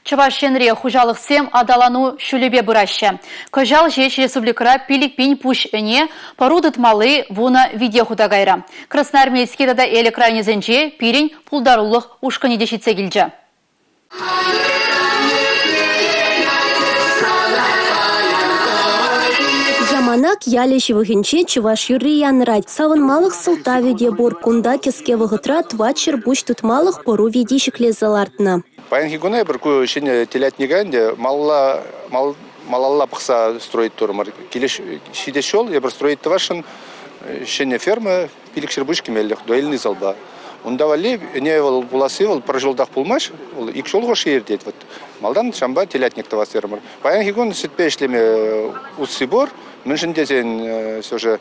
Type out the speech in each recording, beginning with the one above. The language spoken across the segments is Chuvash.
Чӑваш Енре хуҫалӑхсем аталану ҫулӗпе пыраҫҫӗ. Кӑҫал ҫеҫ республикӑра 5000 пуҫ ӗне, пӑру тытмалли вунӑ вите хута кайрӗ. Красноармейски тата Элӗк районӗсенче пирӗн пултарулӑх ушкӑнӗ те ҫитсе килчӗ. Яманак ялӗ ҫывӑхӗнче чӑваш юрри янӑрать. Савӑнмалӑх сӑлтавӗ те пур. Кунта кӗске вӑхӑтра 400 пуҫ тытмалӑх пӑру вити ҫӗклесе лартнӑ. Паянхи куна эпир ку ҫӗнӗ телятника ӗнтӗ малалла малалла пӑхса строить турӑмӑр. Ҫитес ҫул эпир строить тӑвасшӑн ҫӗнӗ ферма 500 пуҫ кӗмеллӗх доильный залпа. Унта валли ӗне вӑл пуласси вӑл пӗр ҫултах пулмасть, вӑл ик ҫул хушши иртет. Вот малтан ҫавӑнпа телятник тӑвас терӗмӗр. Паянхи кун сӗтпе ӗҫлеме усси пур. Мӗншӗн тесен все же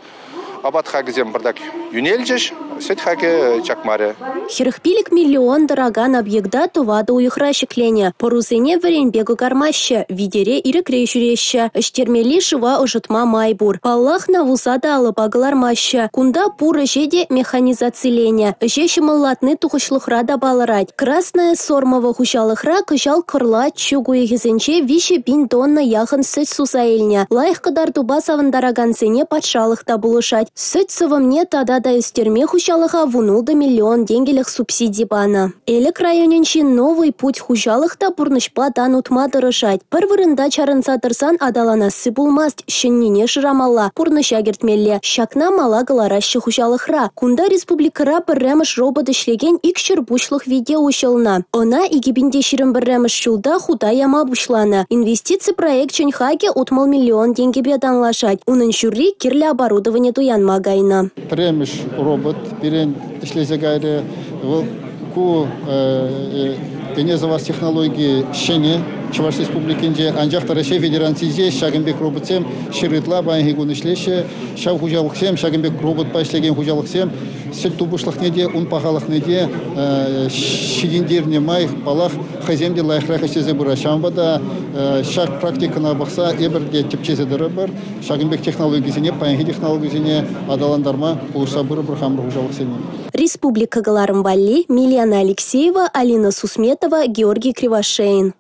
Апат хакӗсем пӑртак йӳнелчӗҫ, сӗт хакӗ чакмарӗ. 45 миллион тӑракан объекта тӑватӑ уйӑхра ҫӗкленӗ. Пӑрусене вӗренпе кӑкармаҫҫӗ, витере ирӗкре ҫӳреҫҫӗ. Ӗҫтермелли шыва ӑшӑтма май пур. Паллах, навуса та алӑпа кӑлармаҫҫӗ. Кунта пур ӗҫе те механизациленӗ. Ӗҫе ҫӑмӑллатни тухӑҫлӑхра та палӑрать. Красное Сормово хуҫалӑхра кӑҫал кӑрлач, чӳк уйӑхӗсенче 3 000 тонна яхӑн сӗт суса илнӗ. Лайӑх кӑтартупа савӑнтаракансене патшалӑх та пулӑшать. Сӗт сӑвӑмне тата та ӳстерме хуҫалӑха 16 миллион тенкӗлӗх субсиди панӑ. Элӗк районӗнчи «Новый путь» хуҫалӑх та пурнӑҫпа тан утма тӑрӑшать. Пӗр вырӑнта чарӑнса тӑрсан аталанасси пулмасть, ҫӗннине шырамалла, пурнӑҫа кӗртмелле. Ҫакна мала кӑлараҫҫӗ хуҫалӑхра. Кунта республикӑра пӗрремӗш робот ӗҫлекен 200 пуҫлӑх вите уҫӑлнӑ. Ӑна 2021 ҫулта хута яма пуҫланӑ. Инвестици проекчӗн хакӗ 60 миллион тенкӗпе танлашать. Унӑн ҫурри кирлӗ оборудование туянма кайнӑ. Пӗрремӗш робот пирӗн ӗҫлесе кайрӗ. Вӑл ку ӗне сӑвас технологи ҫӗнӗ Чӑваш Республикинче, анчах та Раҫҫей Федерацийӗнче ҫакӑн пек роботсем 100 ытла паянхи кун ӗҫлеҫҫӗ. Ҫав хуҫалӑхсем, ҫакӑн пек роботпа ӗҫлекен хуҫалӑхсем сӗт тупӑшлӑхне те, ун пахалӑхне те ҫитӗнтернӗ май, паллах, хӑйсем те лайӑхрах ӗҫлесе пыраҫҫӗ. Ҫавӑнпа та ҫак практикӑна пӑхса эпир те тӗпчесе тӑрӑпӑр, ҫакӑн пек технологисене, паянхи технологисене аталантарма пулӑшса пырӑпӑр хамӑр хуҫалӑхсене. Республика кӑларӑм валли Милена Алексеева, Алина Сусметова, Георгий Кривошеин.